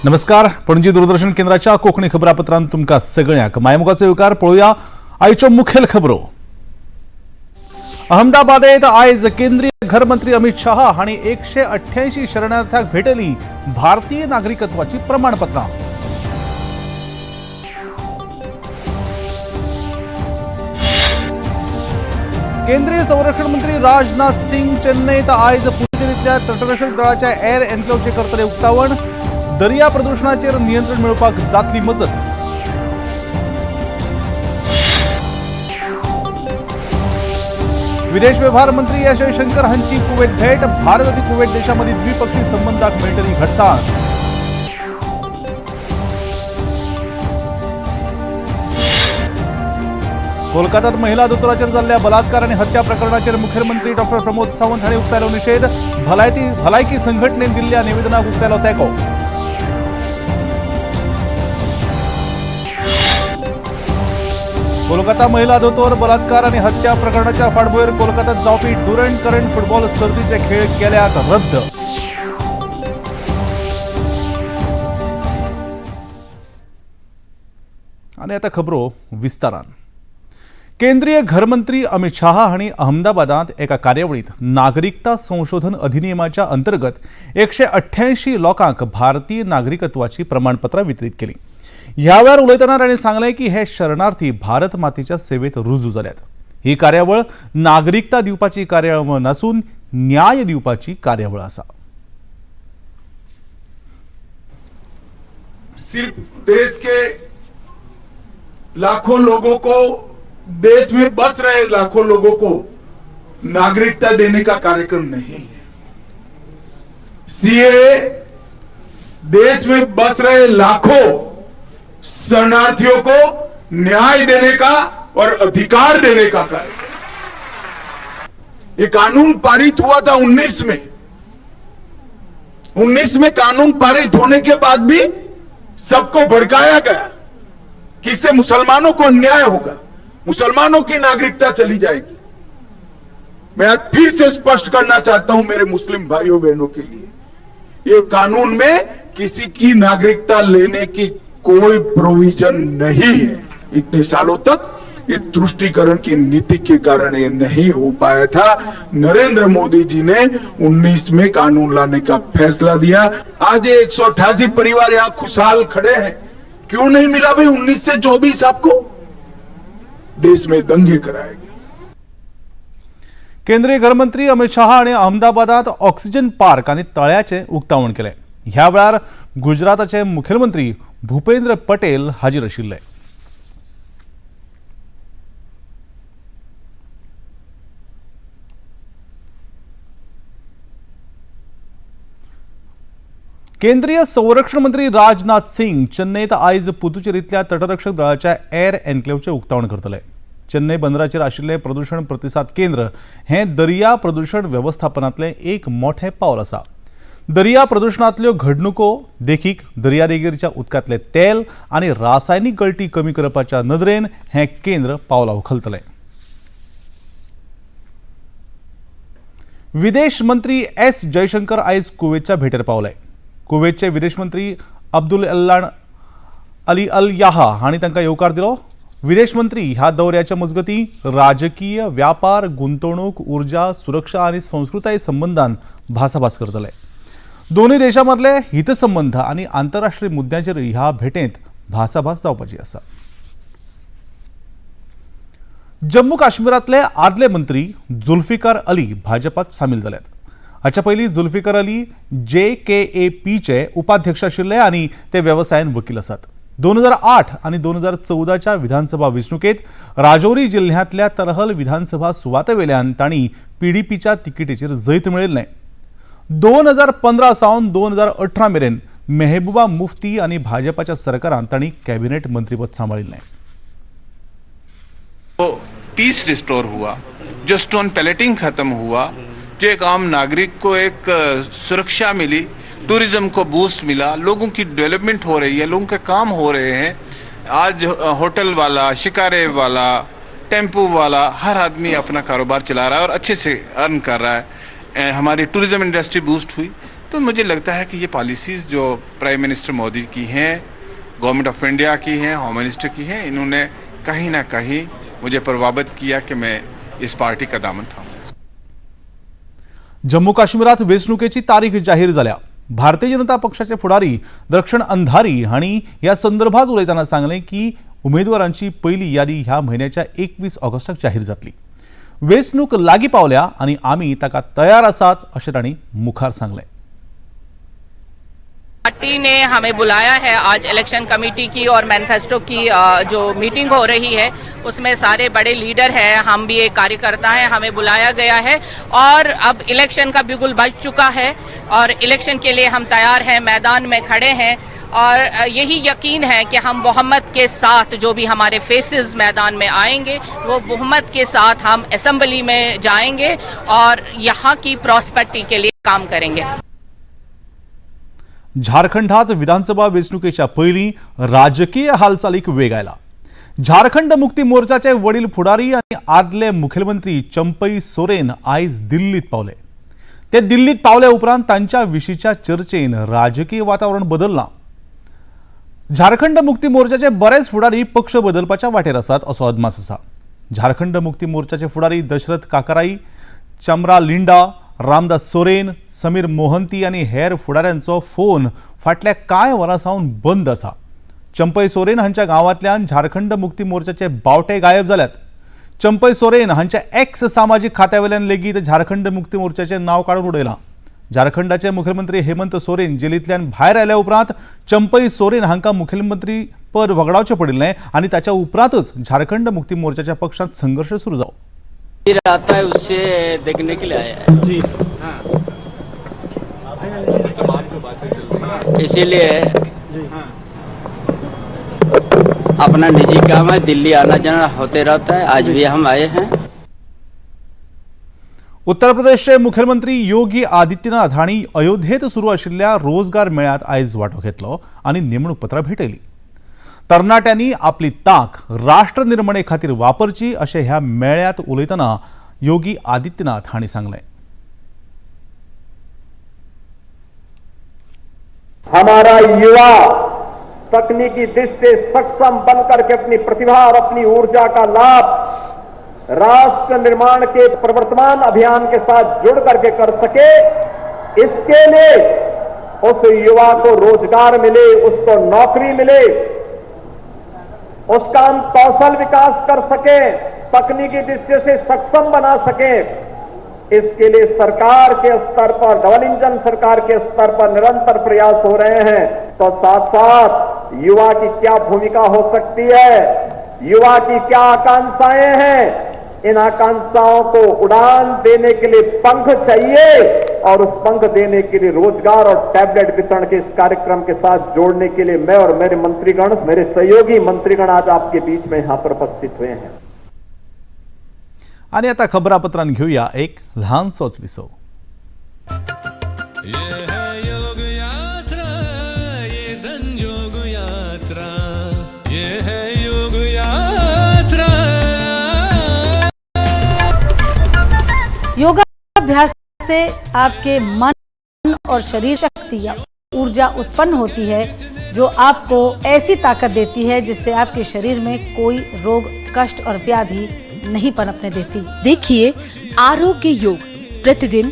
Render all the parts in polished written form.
नमस्कार, पणजी दूरदर्शन केंद्राच्या कोंकणी खबरापत्रांत तुमकां सगळ्यांक मायमोगाचो येवकार. पळोवया आयच्यो मुखेल खबरो. अहमदाबादेत आयज केंद्रीय घरमंत्री अमित शहा हांणी 188 शरणार्थ्यांक भेटयली भारतीय नागरिकत्वाची प्रमाणपत्रां. केंद्रीय संरक्षण मंत्री राजनाथ सिंग चेन्नईत आयज पुदुचेरींतल्या तटरक्षक दळाच्या एअर एन्क्लेव्हचें करतले उक्तावण. दर्या प्रदुशणाचेर नियंत्रण मेळोवपाक जातली मजत. विदेश व्यवहार मंत्री एस जयशंकर हांची कुवेत भेट. भारत आनी कुवेत देशां मदीं द्विपक्षीय संबंदाक मेळटली घटसाण. कोलकात्यात महिला दोतोराचेर जाल्ल्या बलात्कार आनी हत्या प्रकरणाचेर मुखेलमंत्री डॉक्टर प्रमोद सावंत हांणी उक्तायलो निशेध. भलायकी संघटनेन दिल्ल्या निवेदनाक उक्तायलो तेंको. कोलकाता महिला दोतोर बलात्कार आनी हत्या प्रकरणाच्या फाटभुंयेर कोलकात्यात जावपी डुरंड करंड फुटबॉल सर्तीचे खेळ केल्यात रद्द. आनी आतां खबरो विस्तारान. केंद्रीय घरमंत्री अमित शहा हांणी अहमदाबादांत एका कार्यावळींत नागरिकता संशोधन अधिनियमाच्या अंतर्गत 188 लोकांक भारतीय नागरिकत्वाची प्रमाणपत्रां वितरीत केली. ह्या वेळार उलयतना तांणी सांगलें की हे शरणार्थी भारत मातेच्या सेवेत रुजू जाल्यात. ही कार्यावळ नागरिकता दिवपाची कार्यावळ नासून न्याय दिवपाची कार्यावळ आसा. सिर्फ देश के लाखों लोगों को, देश में बस रहे लाखों लोगों को नागरिकता देने का कार्यक्रम नहीं है। सीएए देश में बस रहे लाखों शरणार्थियों को न्याय देने का और अधिकार देने का कार्यक्रम। ये कानून पारित हुआ था 19 में। 19 में कानून पारित होने के बाद भी सबको भड़काया गया कि इससे मुसलमानों को अन्याय होगा, मुसलमानों की नागरिकता चली जाएगी। मैं आज फिर से स्पष्ट करना चाहता हूं मेरे मुस्लिम भाइयों बहनों के लिए, ये कानून में किसी की नागरिकता लेने की कोई प्रोविजन नहीं है। इतने सालों तक ये तुष्टिकरण की नीति के कारण ये नहीं हो पाया था। नरेंद्र मोदी जी ने 19 में कानून लाने का फैसला दिया। आज ये 188 परिवार यहां खुशहाल खड़े हैं। क्यों नहीं मिला भाई 19 से 24 आपको? देश में दंगे कराए गए। केंद्रीय घरमंत्री अमित शहा हांणी अहमदाबादांत ऑक्सिजन पार्क आनी तळ्याचें उक्तावण केलें. ह्या वेळार गुजराताचे मुखेलमंत्री भूपेंद्र पटेल हाजीर आशिल्ले. केंद्रीय संरक्षण मंत्री राजनाथ सिंग चेन्नईत आयज पुदुचेरींतल्या तटरक्षक दळाच्या एअर एन्क्लेव्हचें उक्तावण करतले. चेन्नई बंदराचेर आशिल्लें प्रदूशण प्रतिसाद केंद्र हें दर्या प्रदूशण वेवस्थापनांतलें एक मोठें पावल आसा. दर्या प्रदूशणांतल्यो घडणुको देखीक दर्यादेगेरच्या उदकांतलें तेल आनी रासायनीक गळटी कमी करपाच्या नदरेन हें केंद्र पावलां उखलतलें. विदेश मंत्री एस जयशंकर आयज कुवेतच्या भेटेर पावले. कुवेतचे विदेश मंत्री अब्दुल अल्लान अली अल याहा हांणी तांकां येवकार दिलो. विदेश मंत्री ह्या दौऱ्याच्या मजगतीं राजकीय, व्यापार, गुंतवणूक, उर्जा, सुरक्षा आनी संस्कृताय संबंदान भासाभास करतले. दोनूय देशां मदले हितसंबंद आनी आंतरराष्ट्रीय मुद्द्यांचेर ह्या भेटेंत भासाभास जावपाची आसा. जम्मू काश्मीरांतले आदले मंत्री जुल्फिकार अली भाजपात सामील जाल्यात. हाच्या पयलीं जुल्फिकार अली जे के ए पीचे उपाध्यक्ष आशिल्ले आनी ते वेवसायान वकील आसात. 2008 आनी 2014च्या विधानसभा वेंचणुकेंत राजौरी जिल्ह्यांतल्या तरहल विधानसभा सुवातेवेल्यान तांणी पीडीपीच्या तिकेटीचेर जैत मेळयल्लें. 2015 सावन 2018 मेरेन मेहबूबा मुफ्ती आनी भाजपाच्या सरकारान तांणी कॅबिनेट मंत्रीपद सांबाळिल्लें. तो पीस रिस्टोर हुआ, जो स्टोन पैलेटिंग खत्म हुआ, जो एक आम नागरिक को एक सुरक्षा मिली, टूरिज्म को बूस्ट मिला, लोगों की डेवलपमेंट हो रही है, लोगों के काम हो रहे हैं। आज होटल वाला, शिकारे वाला, टेम्पो वाला, हर आदमी अपना कारोबार चला रहा है और अच्छे से अर्न कर रहा है। हमारी टूरिज्म इंडस्ट्री बूस्ट हुई। तो मुझे लगता है कि ये पॉलिसीज़ जो प्राइम मिनिस्टर मोदी की हैं, गवर्नमेंट ऑफ इंडिया की हैं, होम मिनिस्टर की हैं, इन्होंने कहीं ना कहीं मुझे प्रभावित किया कि मैं इस पार्टी का दामन थामूं। जम्मू काश्मीरात वेंचणुकेची तारीख जाहीर जाल्या। भारतीय जनता पक्षाचे फुडारी दक्षिण अंधारी हांणी ह्या संदर्भात उलयतना सांगलें की उमेदवारांची पयली यादी ह्या म्हयन्याच्या 21 ऑगस्टाक जाहीर जातली। वेंचणूक लागीं पावल्या आनी आमी ताका तयार आसात अशें तांणी मुखार सांगलें। पार्टी ने हमें बुलाया है आज इलेक्शन कमेटी की और मैनिफेस्टो की जो मीटिंग हो रही है उसमें सारे बड़े लीडर हैं, हम भी एक कार्यकर्ता हैं, हमें बुलाया गया है और अब इलेक्शन का बिगुल बज चुका है और इलेक्शन के लिए हम तैयार हैं, मैदान में खड़े हैं और यही यकीन है कि हम बहुमत के साथ जो भी हमारे फेसेस मैदान में आएंगे वो बहुमत के साथ हम असेंबली में जाएंगे और यहाँ की प्रॉस्पेक्टी के लिए काम करेंगे। झारखंडात विधानसभा वेंचणुकेच्या पयलीं राजकीय हालचालीक वेग आयला। झारखंड मुक्ती मोर्चाचे वडील फुडारी आनी आदले मुखेलमंत्री चंपई सोरेन आयज दिल्लीत पावले। ते दिल्लीत पावले उपरांत तांच्या विशींच्या चर्चेन राजकीय वातावरण बदललां। झारखंड मुक्ती मोर्चाचे बरेच फुडारी पक्ष बदलपाच्या वाटेर आसात असो अदमास आसा। झारखंड मुक्ती मोर्चाचे फुडारी दशरथ काकराई, चमरा लिंडा, रामदास सोरेन, समीर मोहंती आनी हेर फुडाऱ्यांचो फोन फाटल्या कांय वरां सावन बंद आसा। चंपई सोरेन हांच्या गांवांतल्यान झारखंड मुक्ती मोर्चाचे बावटे गायब जाल्यात। चंपई सोरेन हांच्या एक्स सामाजीक खात्यावेल्यान लेगीत झारखंड मुक्ती मोर्चाचें नांव काडून उडयलां। झारखंडाचे मुखेलमंत्री हेमंत सोरेन जेलींतल्यान भायर आयल्या उपरांत चंपई सोरेन हांकां मुखेलमंत्री पद वगडावचें पडिल्लें आनी ताच्या उपरांतच झारखंड मुक्ती मोर्चाच्या पक्षांत संघर्श सुरू जालो। आता है उससे देखने के लिए आया है जी। इसीलिए अपना निजी काम है, दिल्ली आना जाना होते रहता है, आज भी हम आए हैं। उत्तर प्रदेशचे मुखेलमंत्री योगी आदित्यनाथ हांणी अयोध्येत सुरू आशिल्ल्या रोजगार मेळ्यांत आयज वांटो घेतलो आनी नेमणूक पत्रां भेटयली। तरणाट्यांनी आपली तांक राष्ट्र निर्मणे खातीर वापरची अशें ह्या मेळ्यांत उलयतना योगी आदित्यनाथ हांणी सांगलें। हमारा युवा तकनीकी दृष्टि से सक्षम बनकर के अपनी प्रतिभा और अपनी ऊर्जा का लाभ राष्ट्र निर्माण के प्रवर्तमान अभियान के साथ जुड़ करके कर सके, इसके लिए उस युवा को रोजगार मिले, उसको नौकरी मिले, उसका हम कौशल विकास कर सके, तकनीकी दृष्टि से सक्षम बना सके, इसके लिए सरकार के स्तर पर, डबल इंजन सरकार के स्तर पर निरंतर प्रयास हो रहे हैं। तो साथ साथ युवा की क्या भूमिका हो सकती है, युवा की क्या आकांक्षाएं हैं, इन आकांक्षाओं को उड़ान देने के लिए पंख चाहिए और उस पंख देने के लिए रोजगार और टैबलेट वितरण के इस कार्यक्रम के साथ जोड़ने के लिए मैं और मेरे मंत्रीगण, मेरे सहयोगी मंत्रीगण आज आपके बीच में यहां पर उपस्थित हुए हैं। आनी आतां खबरापत्रान घेवया एक ल्हानसोच विसव। ये है योग यात्रा, ये संजोग यात्रा, ये है योग यात्रा। योगाभ्यास से आपके मन और शरीर शक्ति या ऊर्जा उत्पन्न होती है जो आपको ऐसी ताकत देती है जिससे आपके शरीर में कोई रोग, कष्ट और व्याधि नहीं पनपने देती। देखिए आरोग्य योग प्रतिदिन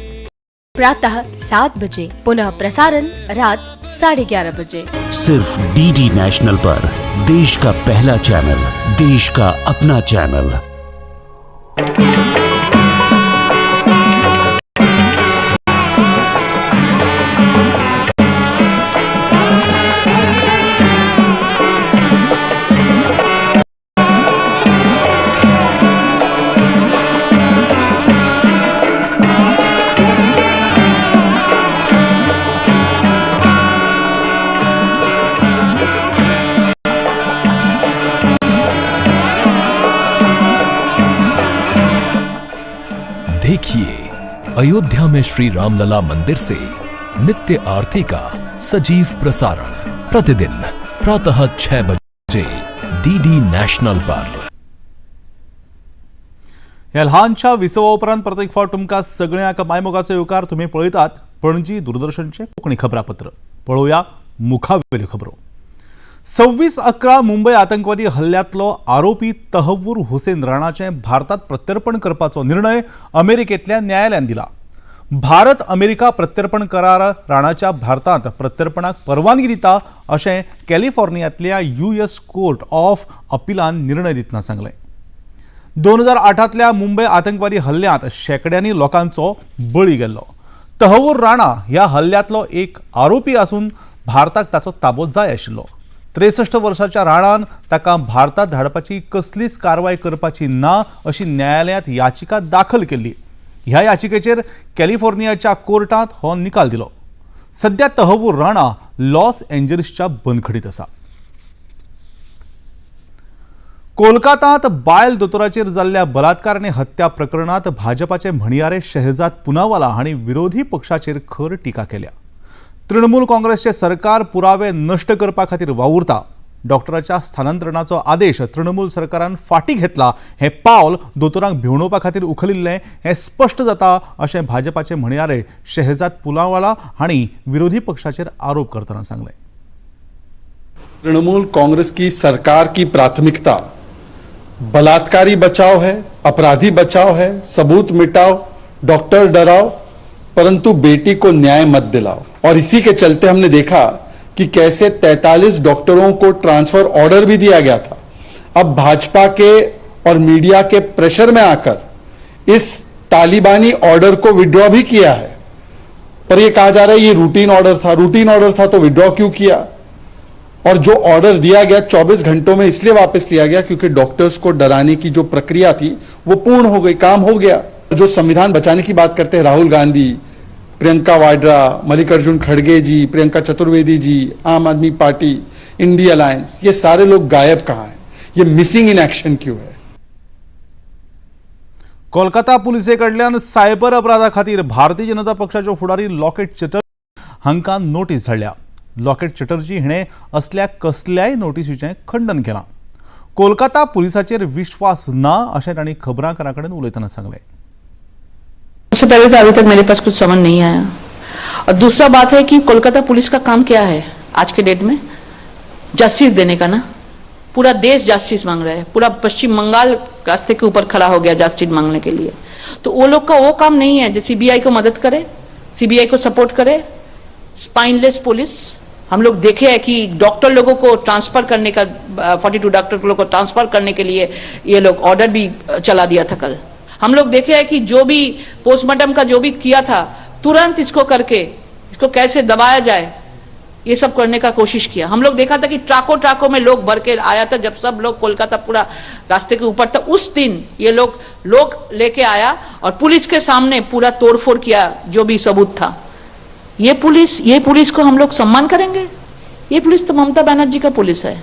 प्रातः 7 बजे, पुनः प्रसारण रात 11:30 बजे। सिर्फ डीडी नेशनल पर देश का पहला चैनल, देश का अपना चैनल। देखिए अयोध्या में श्री रामलला मंदिर से नित्य आरती का सजीव प्रसारण प्रतिदिन प्रातः 6 बजे डीडी नेशनल पर। ह्या ल्हानशा विसवा उपरांत परत एक फावट तुमकां सगळ्यांक मायमोगाचो येवकार। तुमी पळयतात पणजी दूरदर्शनचे कोंकणी खबरापत्र. पळोवया मुखावेल्यो खबरो. 26/11 मुंबय आतंकवादी हल्ल्यांतलो आरोपी तहव्वूर हुसेन राणाचें भारतात प्रत्यर्पण करपाचो निर्णय अमेरिकेंतल्या न्यायालयान दिला. भारत अमेरिका प्रत्यर्पण करार राणाच्या भारतांत प्रत्यर्पणाक परवानगी दिता अशें कॅलिफोर्नियांतल्या यूएस कोर्ट ऑफ अपिलान निर्णय दितना सांगलें. 2008तल्या मुंबय आतंकवादी हल्ल्यांत शेंकड्यांनी लोकांचो बळी गेल्लो. तहव्वूर राणा ह्या हल्ल्यांतलो एक आरोपी आसून भारताक ताचो ताबो जाय आशिल्लो. 63 वर्साच्या राणान ताका भारतात धाडपाची कसलीच कारवाय करपाची ना अशी न्यायालयांत याचिका दाखल केल्ली. ह्या याचिकेचेर कॅलिफोर्नियाच्या कोर्टांत हो निकाल दिलो. सध्या तहव्वूर राणा लॉस एंजलिसच्या बंदखडीत आसा. कोलकातांत बायल दोतोराचेर जाल्ल्या बलात्कार आनी हत्या प्रकरणांत भाजपाचे म्हणयारे शहजाद पुनावाला हांणी विरोधी पक्षाचेर खर टिका केल्या. तृणमूल काँग्रेसचे सरकार पुरावे नश्ट करपा खातीर वावुरता. डॉक्टराच्या स्थानांतरणाचो आदेश तृणमूल सरकारान फाटीं घेतला हें पावल दोतोरांक भिवणोवपा खातीर उखलिल्लें हें स्पश्ट जाता अशें भाजपाचे म्हणयारे शहजाद पुनावाला हांणी विरोधी पक्षाचेर आरोप करतना सांगलें. तृणमूल कांग्रेस की सरकार की प्राथमिकता बलात्कारी बचाव है, अपराधी बचाव है, सबूत मिटाओ, डॉक्टर डराओ, परंतु बेटी को न्याय मत दिलाओ. और इसी के चलते हमने देखा कि कैसे 43 डॉक्टरों को ट्रांसफर ऑर्डर भी दिया गया था. अब भाजपा के और मीडिया के प्रेशर में आकर इस तालिबानी ऑर्डर को विड्रॉ भी किया है. पर यह कहा जा रहा है ये रूटीन ऑर्डर था. रूटीन ऑर्डर था तो विड्रॉ क्यों किया? और जो ऑर्डर दिया गया 24 घंटों में इसलिए वापस लिया गया क्योंकि डॉक्टर्स को डराने की जो प्रक्रिया थी वो पूर्ण हो गई, काम हो गया. जो संविधान बचाने की बात करते हैं राहुल गांधी, प्रियंका वाड्रा, मल्लिकार्जुन खड़गे जी, प्रियंका चतुर्वेदी जी, आम आदमी पार्टी, इंडिया अलायंस, ये सारे लोग गायब कहां हैं? ये मिसिंग इन एक्शन क्यों है? कोलकाता पुलिसे कडल्यान सायबर अपराधा खातीर भारतीय जनता पक्षाच्यो फुडारी लॉकेट चटर्जी हांकां नोटीस धाडल्या. लॉकेट चटर्जी हिणें असल्या कसल्याय नोटिसीचें खंडन केलां. कोलकाता पुलिसाचेर विश्वास ना अशें तांणी खबराकारां कडेन उलयतना सांगलें. सबसे पहले तो अभी तक मेरे पास कुछ समन नहीं आया और दूसरा बात है कि कोलकाता पुलिस का काम क्या है आज के डेट में? जस्टिस देने का ना. पूरा देश जस्टिस मांग रहा है, पूरा पश्चिम बंगाल रास्ते के ऊपर खड़ा हो गया जस्टिस मांगने के लिए. तो वो लोग का वो काम नहीं है जो सीबीआई को मदद करे, सीबीआई को सपोर्ट करे. Spineless police. हम लोग देखे हैं कि डॉक्टर लोगों को ट्रांसफर करने का, 42 डॉक्टर लोगों को ट्रांसफर करने के लिए ये लोग ऑर्डर भी चला दिया था. कल हम लोग देखे हैं कि जो भी पोस्टमार्टम का जो भी किया था, तुरंत इसको करके इसको कैसे दबाया जाए, ये सब करने का कोशिश किया. हम लोग देखा था कि ट्रकों ट्रकों में लोग भर के आया था. जब सब लोग कोलकाता पूरा रास्ते के ऊपर था, उस दिन ये लोग लोग लेके आया और पुलिस के सामने पूरा तोड़फोड़ किया जो भी सबूत था. ये पुलिस को हम लोग सम्मान करेंगे? ये पुलिस तो ममता बनर्जी का पुलिस है.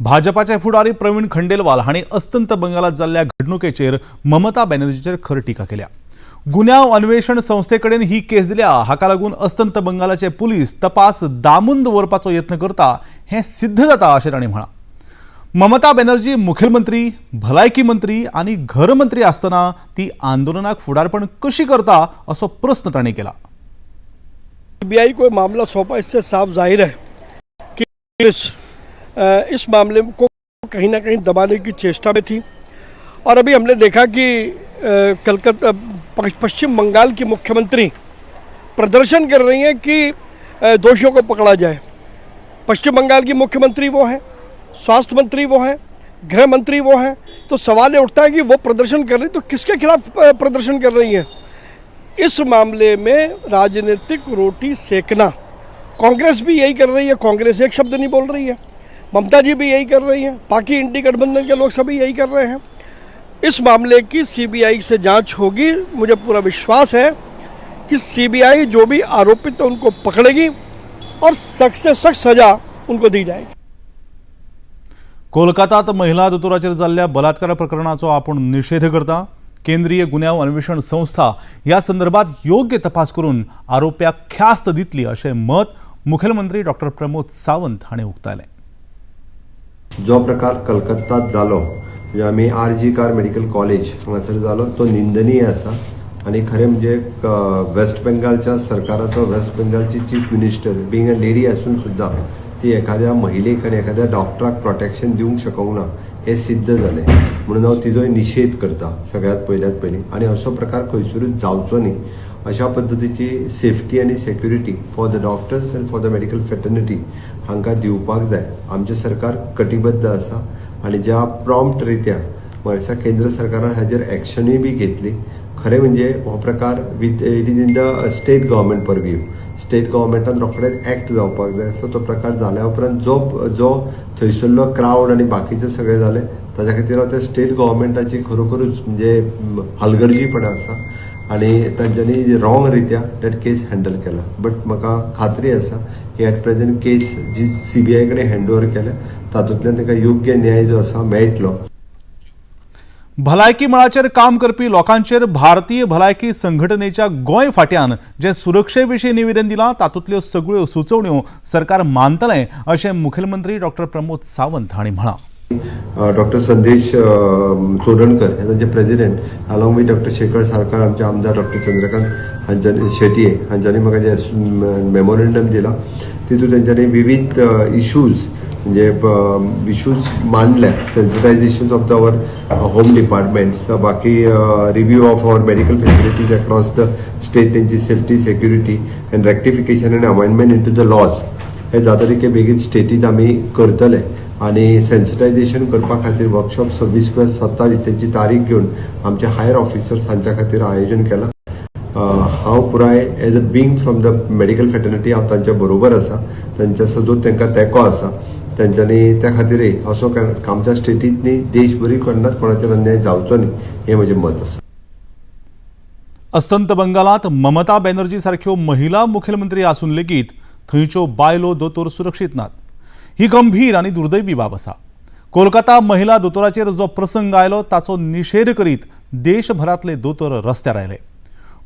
भाजपाचे फुडारी प्रवीण खंडेलवाल हांणी अस्तंत बंगालात जाल्ल्या घडणुकेचेर ममता बॅनर्जीचेर खर टिका केल्या. गुन्यांव अन्वेषण संस्थेकडेन ही केस दिल्या. हाका लागून अस्तंत बंगालाचे पुलीस तपास दामून दवरपाचो यत्न करता हें सिद्ध जाता अशें तांणी म्हळां. ममता बॅनर्जी मुखेलमंत्री, भलायकी मंत्री आनी घर मंत्री आसतना ती आंदोलनाक फुडारपण कशी करता असो प्रस्न तांणी केला. सीबीआई को मामला सौंपा, इससे साफ जाहिर है कि इस मामले को कहीं ना कहीं दबाने की चेष्टा में थी. और अभी हमने देखा कि कलकत्ता, पश्चिम बंगाल की मुख्यमंत्री प्रदर्शन कर रही हैं कि दोषियों को पकड़ा जाए. पश्चिम बंगाल की मुख्यमंत्री वो हैं, स्वास्थ्य मंत्री वो हैं, गृह मंत्री वो हैं, तो सवाल ये उठता है कि वो प्रदर्शन कर रही तो किसके खिलाफ प्रदर्शन कर रही हैं? इस मामले में राजनीतिक रोटी सेकना कांग्रेस भी यही कर रही है. कांग्रेस एक शब्द नहीं बोल रही है, ममता जी भी यही कर रही हैं, बाकी इंडी गठबंधन के लोग सभी यही कर रहे हैं. इस मामले की सीबीआई से जांच होगी. मुझे पूरा विश्वास है कि सीबीआई जो भी आरोपित है उनको पकड़ेगी और सख्त से सख्त सजा उनको दी जाएगी. कोलकातात महिला दोतोराचेर जाल्ल्या बलात्कार प्रकरणाचो आपूण निशेध करता. केंद्रीय गुन्यांव अन्वेषण संस्था ह्या संदर्भात योग्य तपास करून आरोप्याक ख्यास्त दितली अशें मत मुखेलमंत्री डॉक्टर प्रमोद सावंत हांणी उक्तायलें. जो प्रकार कलकत्तात जालो, म्हणजे आमी R G car medical college हांगासर जालो, तो निंदनीय आसा. आनी खरें म्हणजे वेस्ट बेंगालच्या सरकाराचो, waste बेंगालची chief minister being a lady आसून सुद्दां ती एखाद्या महिलेक आनी एखाद्या डॉक्टराक प्रोटेक्शन दिवंक शकूंक ना हें सिद्ध जालें. म्हणून हांव तिजोय निशेध करता सगळ्यांत पयल्यात पयलीं आनी असो प्रकार खंयसरूच जावचो न्ही अशा पद्दतीची सेफ्टी आनी security for the doctors and for the medical fraternity हांकां दिवपाक जाय. आमचें सरकार कटिबद्ध आसा आनी ज्या प्रॉम्प्ट रित्या म्हाका केंद्र सरकारान हाजेर एक्शनूय बी घेतली. खरें म्हणजे हो प्रकार with it is in the state government purview. State गव्हर्मेंटान रोखडेच एक्ट जावपाक जाय. सो तो प्रकार जाल्या उपरांत जो जो थंयसरलो क्रावड आनी बाकीचे सगळें जालें ताच्या खातीर हांव त्या स्टेट गव्हर्मेंटाची खरोखरूच म्हणजे हलगर्जीपणा आसा आनी तांच्यांनी रॉंग रित्या that case handle केला. बट म्हाका खात्री आसा की एट प्रेझेंट केस जी सीबीआय कडेन हँड ओवर केल्या तातूंतल्यान तांकां योग्य न्याय जो आसा मेळटलो. भलायकी मळाचेर काम करपी लोकांचेर भारतीय भलायकी संघटनेच्या गोंय फाट्यान जें सुरक्षे विशीं निवेदन दिलां तातूंतल्यो सगळ्यो सुचोवण्यो सरकार मानतलें अशें मुखेलमंत्री डॉक्टर प्रमोद सावंत हांणी म्हळां. डॉक्टर संदेश चोडणकर हे तांचे president, along with doctor Shekhar Sarkar, आमचे आमदार डॉक्टर चंद्रकांत हांच्यानी शेटये हांच्यांनी म्हाका जें मेमोरेंडम दिलां तितूंत तेंच्यांनी विवीध इशूज म्हणजे इशूज मांडल्या. Sensitization of the our home departments, बाकी review of our medical facilities across the state, तेंची safety, security and rectification and amendment into the laws हे जाता तितके बेगीन स्टेटीत आमी करतले. आनी सेन्सिटायझेशन करपा खातीर वर्कशॉप 26 किंवा 27 तेंची तारीख घेवन आमचे हायर ऑफिसर्स हांच्या खातीर आयोजन केलां. हांव पुराय as a being from the medical fraternity हांव तांच्या बरोबर आसा. तांच्या सदूच तांकां तेंको आसा तेंच्यांनी. त्या खातीरय असो आमच्या स्टेटींत न्ही, देशभरूय केन्नाच कोणाचेर अन्याय जावचो न्ही हें म्हजें मत आसा. अस्तंत बंगालात ममता बॅनर्जी सारख्यो महिला मुखेलमंत्री आसून लेगीत थंयच्यो बायलो दोतोर सुरक्षीत नात ही गंभीर आनी दुर्दैवी बाब आसा. कोलकाता महिला दोतोराचेर जो प्रसंग आयलो ताचो निशेध करीत देशभरांतले दोतोर रस्त्यार आयले.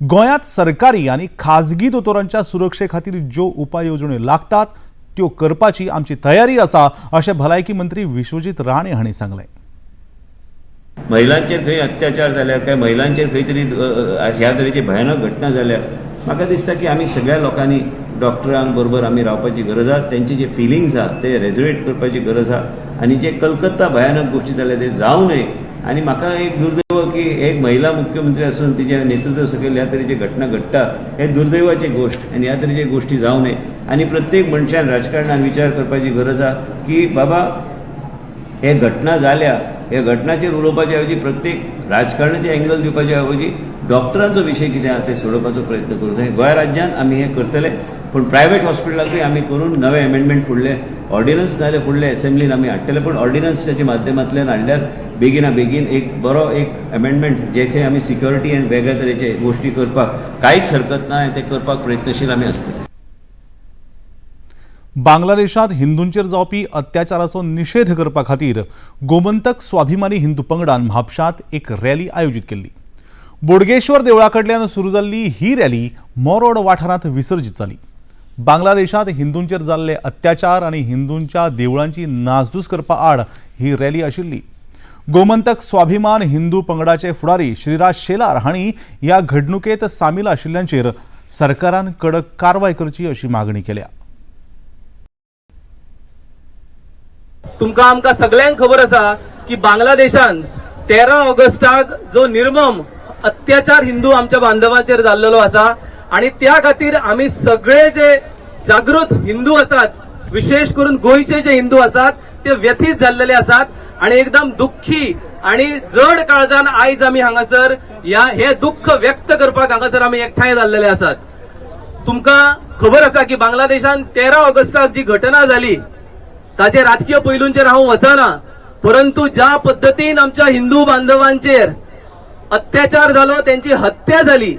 गोंयांत सरकारी आनी खाजगी दोतोरांच्या सुरक्षे खातीर ज्यो उपाय येवजण्यो लागतात त्यो करपाची आमची तयारी आसा अशें भलायकी मंत्री विश्वजीत राणे हांणी सांगलें. महिलांचेर खंय अत्याचार जाल्यार काय महिलांचेर खंय तरी ह्या तरेची भयानक घटना जाल्यार म्हाका दिसता की आमी सगळ्या लोकांनी डॉक्टरांक बरोबर आमी रावपाची गरज आहा. तेंचे जे फिलिंग्स आहा ते रेजोनेट करपाची गरज आहा आनी जे कलकत्ता भयानक गोश्टी जाल्या ते जावं नये. आनी म्हाका एक दुर्दैव की एक महिला मुख्यमंत्री आसून तिच्या नेतृत्व सकयल ह्या तरेची घटना घडटा हे दुर्दैवाची गोश्ट आनी ह्या तरेची गोश्टी जावं नये. आनी प्रत्येक मनशान राजकारणान विचार करपाची गरज आहा की बाबा हे घटना जाल्या, हे घटनाचेर उलोवपाचे ऐवजी, प्रत्येक राजकारणाचे एंगल दिवपाचे ऐवजी डॉक्टरांचो विशय कितें आहा ते सोडोवपाचो प्रयत्न करूंक जाय. गोंय राज्यांत आमी हें करतले, पूण प्रायवेट हॉस्पिटलाकूय आमी करून नवे एमेंडमेंट फुडले ऑर्डिनन्स जाल्यार फुडले एसेंब्लीन आमी हाडटले. पूण ऑर्डिनन्साच्या माध्यमांतल्यान हाडल्यार बेगिना बेगीन एक बरो एक एमेंडमेंट जे खंय आमी सिक्युरिटी आनी वेगळ्या तरेचे गोश्टी करपाक कांयच हरकत ना आनी ते करपाक प्रयत्नशील आमी आसतले. बांगलादेशात हिंदूंचेर जावपी अत्याचाराचो निशेध करपा खातीर गोमंतक स्वाभिमानी हिंदू पंगडान म्हापशांत एक रॅली आयोजीत केल्ली. बोडगेश्वर देवळा कडल्यान सुरू जाल्ली ही रॅली मोरोड वाठारांत विसर्जीत जाली. बांगलादेशात हिंदूंचेर जाल्ले अत्याचार आनी हिंदूंच्या देवळांची नासधूस करपा आड ही रॅली आशिल्ली. गोमंतक स्वाभिमान हिंदू पंगडाचे फुडारी श्रीराज शेलार हांणी ह्या घडणुकेत सामील आशिल्ल्यांचेर सरकारान कडक कारवाय करची अशी मागणी केल्या. तुमकां आमकां सगल्यांक खबर आसा की बांगलादेशान 13 ऑगस्टाक जो निर्मम अत्याचार हिंदू आमच्या बांधवांचेर जाल्लेलो आसा आणि त्या खातीर आमी सगळे जे जागृत हिंदू आसात, विशेष करून गोंयचे जे हिंदू आसात ते व्यथीत जाल्लेले आसात आणि एकदम दुख्खी आणि जड काळजान आयज आमी हांगासर ह्या हे दुख्ख व्यक्त करपाक हांगासर आमी एकठांय जाल्लेले आसात. तुमकां खबर आसा की बांगलादेशान 13 ऑगस्टाक जी घटना जाली ताचे राजकीय पैलूंचेर हांव वचना, परंतु ज्या पद्दतीन आमच्या हिंदू बांधवांचेर अत्याचार जालो, त्यांची हत्या जाली,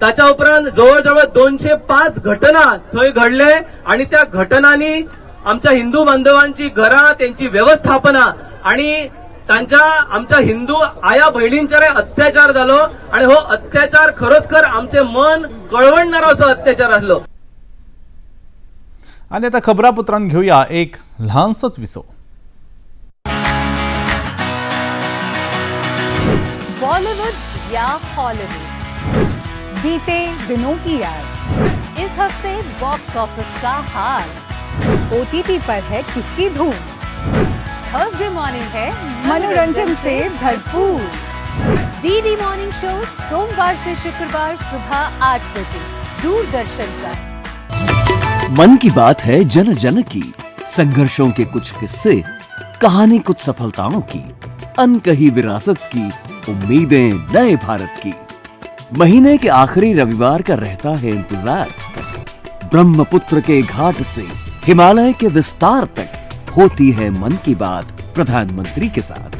ताच्या उपरांत जवळ जवळ 205 घटना थंय घडले आणि त्या घटनांनी आमच्या हिंदू बांधवांची घरां, त्यांची व्यवस्थापना आणि तांच्या आमच्या हिंदू आया भयणींचेर अत्याचार जालो आणि हो अत्याचार खरोच खर आमचे मन कळवणणारो असो अत्याचार आसलो. आनी आतां खबरापत्रान घेवया एक ल्हानसोच विसव. बॉलीवुड या हॉलीवुड. बीते दिनों की याद। इस हफ्ते बॉक्स ऑफिस का हाल, ओटीटी पर है किसकी धूम, थर्सडे मॉर्निंग है मनोरंजन से भरपूर। डीडी मॉर्निंग शो सोमवार से शुक्रवार सुबह 8 बजे दूरदर्शन पर। मन की बात है जन जन की, संघर्षों के कुछ किस्से, कहानी कुछ सफलताओं की, अनकही विरासत की, उम्मीदें नए भारत की। महीने के आखिरी रविवार का रहता है इंतजार। ब्रह्मपुत्र के घाट से हिमालय के विस्तार तक होती है मन की बात प्रधानमंत्री के साथ।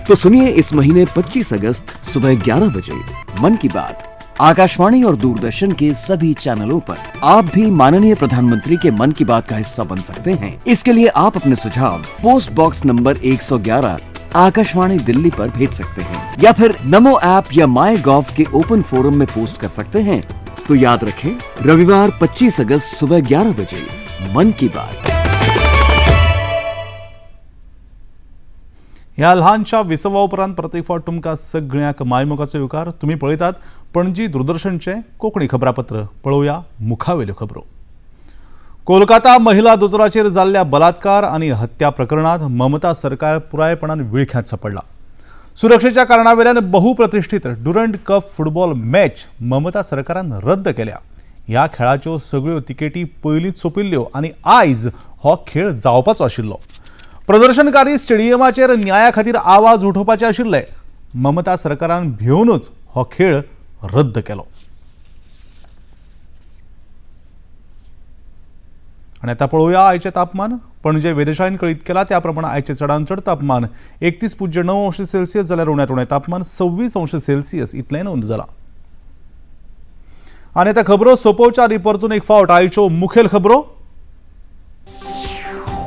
तो सुनिए इस महीने 25 अगस्त सुबह 11 बजे मन की बात आकाशवाणी और दूरदर्शन के सभी चैनलों पर। आप भी माननीय प्रधानमंत्री के मन की बात का हिस्सा बन सकते हैं। इसके लिए आप अपने सुझाव post box number 111 Akashvani Delhi पर भेज सकते हैं या फिर नमो ऐप या माई गॉव के ओपन फोरम में पोस्ट कर सकते हैं। तो याद रखें, रविवार 25 अगस्त सुबह 11 बजे मन की बात। ह्या ल्हानशा विसवा उपरांत परत एक फावट तुमकां सगळ्यांक मायमोगाचो येवकार। तुमी पळयतात पणजी दूरदर्शनचें कोंकणी खबरापत्र। पळोवया मुखावेल्यो खबरो। कोलकाता महिला दोतोराचेर जाल्ल्या बलात्कार आनी हत्या प्रकरणांत ममता सरकार पुरायपणान विळख्यांत सापडला। सुरक्षेच्या कारणावेल्यान बहुप्रतिष्ठित Durand cup football match Mamata सरकारान रद्द केल्या। ह्या खेळाच्यो सगळ्यो तिकेटी पयलींच सोंपिल्ल्यो आनी आयज हो खेळ जावपाचो आशिल्लो। प्रदर्शनकारी स्टेडियमाचेर न्याया खातीर आवाज उठोवपाचे आशिल्ले। ममता सरकारान भिवनूच हो खेळ रद्द केलो। आनी आतां पळोवया आयचें तापमान। पणजे वेधशाळेन कळीत केला त्या प्रमाणे आयचें चडांत चड तापमान 31.9 अंश सेल्सियस जाल्यार उण्यांत उणें तापमान 26 अंश सेल्सियस इतलें नोंद जालां। आनी आतां खबरो सोंपोवच्या आदी परतून एक फावट आयच्यो मुखेल खबरो।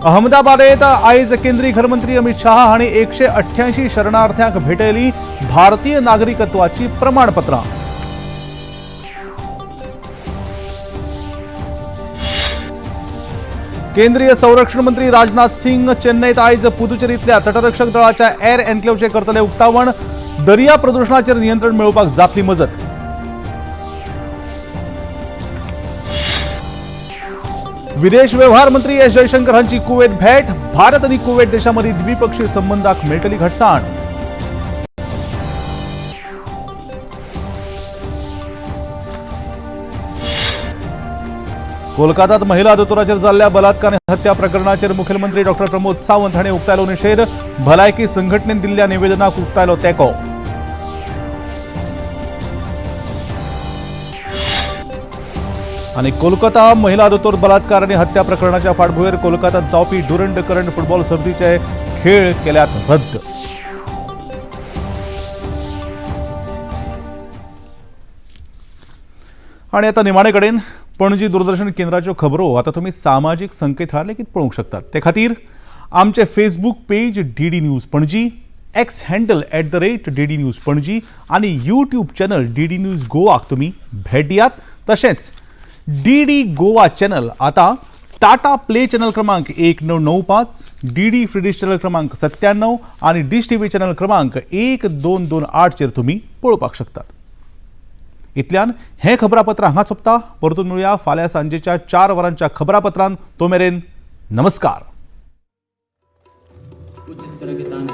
अहमदाबादेत आयज केंद्रीय घरमंत्री अमित शाह हांणी 188 शरणार्थ्यांक भेटयली भारतीय नागरिकत्वाची प्रमाणपत्रां। केंद्रीय संरक्षण मंत्री राजनाथ सिंग चेन्नईत आयज पुदुचेरींतल्या तटरक्षक दळाच्या एअर एन्क्लेवचें करतले उक्तावण। दर्या प्रदुशणाचेर नियंत्रण मेळोवपाक जातली मजत। विदेश व्यवहार मंत्री एस जयशंकर हांची कुवेत भेट। भारत आनी कुवेत देशां मदीं द्विपक्षीय संबंधाक मेळटली घटसाण। कोलकातात महिला दोतोराचेर जाल्ल्या बलात्कार आनी हत्या प्रकरणाचेर मुखेलमंत्री डॉक्टर प्रमोद सावंत हांणी उक्तायलो निशेध। भलायकी संघटनेन दिल्ल्या निवेदनाक उक्तायलो तेंको। आनी कोलकाता महिला दोतोर बलात्कार आनी हत्या प्रकरणाच्या फाटभुंयेर कोलकातात जावपी डुरंड करंड फुटबॉल सर्तीचे खेळ केल्यात रद्द। आनी आतां निमाणे कडेन पणजी दूरदर्शन केंद्राच्यो खबरो आतां तुमी सामाजीक संकेतथळार लेगीत पळोवंक शकतात। ते खातीर आमचे Facebook page DD news Panaji, X handle @DD News Panaji आनी यूट्यूब चॅनल डीडी न्यूज गोवाक तुमी भेट दियात। तशेंच डीडी गोवा चॅनल आतां टाटा प्ले चॅनल क्रमांक 1995, डीडी फ्री डिश चॅनल क्रमांक 97 आनी डिश टीव्ही चॅनल क्रमांक 1228 चेर तुमी पळोवपाक शकतात। इतल्यान हें खबरापत्र हांगा सोंपता। परतून मेळुया फाल्यां सांजेच्या 4 वरांच्या खबरापत्रान। तो मेरेन नमस्कार। कुछ इस तरह के ताने।